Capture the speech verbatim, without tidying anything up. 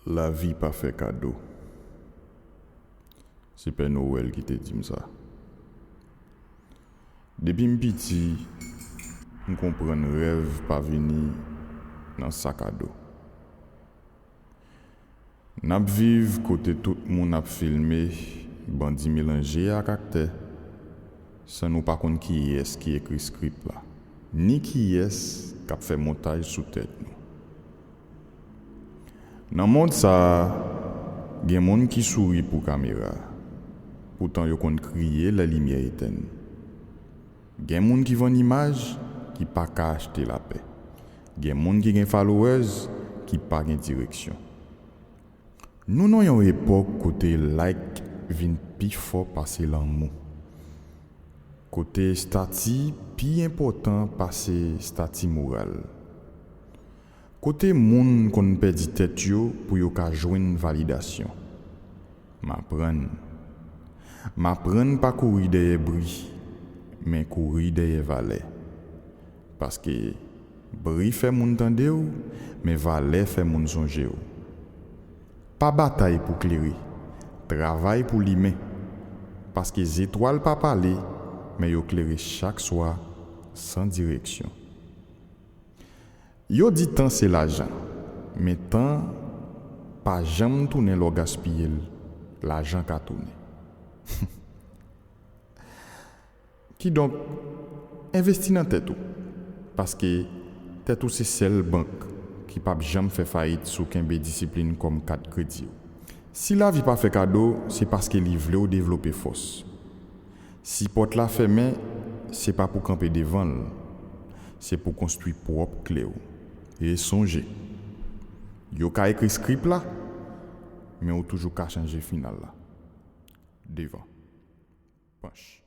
Lavi pa fè kado. Se Pè Nowèl ki te di m sa. Depi m piti, m konprann rèv pa vini nan sak a do. N ap viv kote tout moun ap filme, bandi melanje ak aktè, san nou pa konn kiyès ki ekri skrip la, ni kiyès k ap fè montaj sou tèt nou. Nan mond sa a, gen moun ki souri pou kamera, poutan yo konn kriye lè limyè etèn. Gen moun ki vann imaj ki pa ka achte lapè. Gen moun ki gen followers ki pa gen direksyon. Nou nan yon epòk kote like vin pi fò pase lanmou. Kote estati pi enpòtan pase estati moral. Kote moun konn pèdi tèt yo pou yo ka jwenn validasyon. M aprann. M aprann pa kouri dèyè bri, men kouri dèyè valè. Paske bri fè moun tande w, men valè fè moun sonje w. Pa batay pou klere, travay pou limen. Paske zetwal pa pale, men yo klere chak swa san direksyon. Yo di tan se lajan, men tan pa janm tounen lè w gaspiye l, lajan ka tounen. Kidonk, envesti nan tèt ou, paske tèt ou se sèl bank ki p ap janm fè fayit si w kenbe disiplin kòm kat kredi w. Si lavi pa fè kado, se paske li vle w devlope fòs. Si pòt la fèmen, se pa pou kanpe devan l, se pou konstwi pwòp kle w. E sonje, yo ka ekri skrip la, men ou toujou ka chanje final la. Devan. Panch.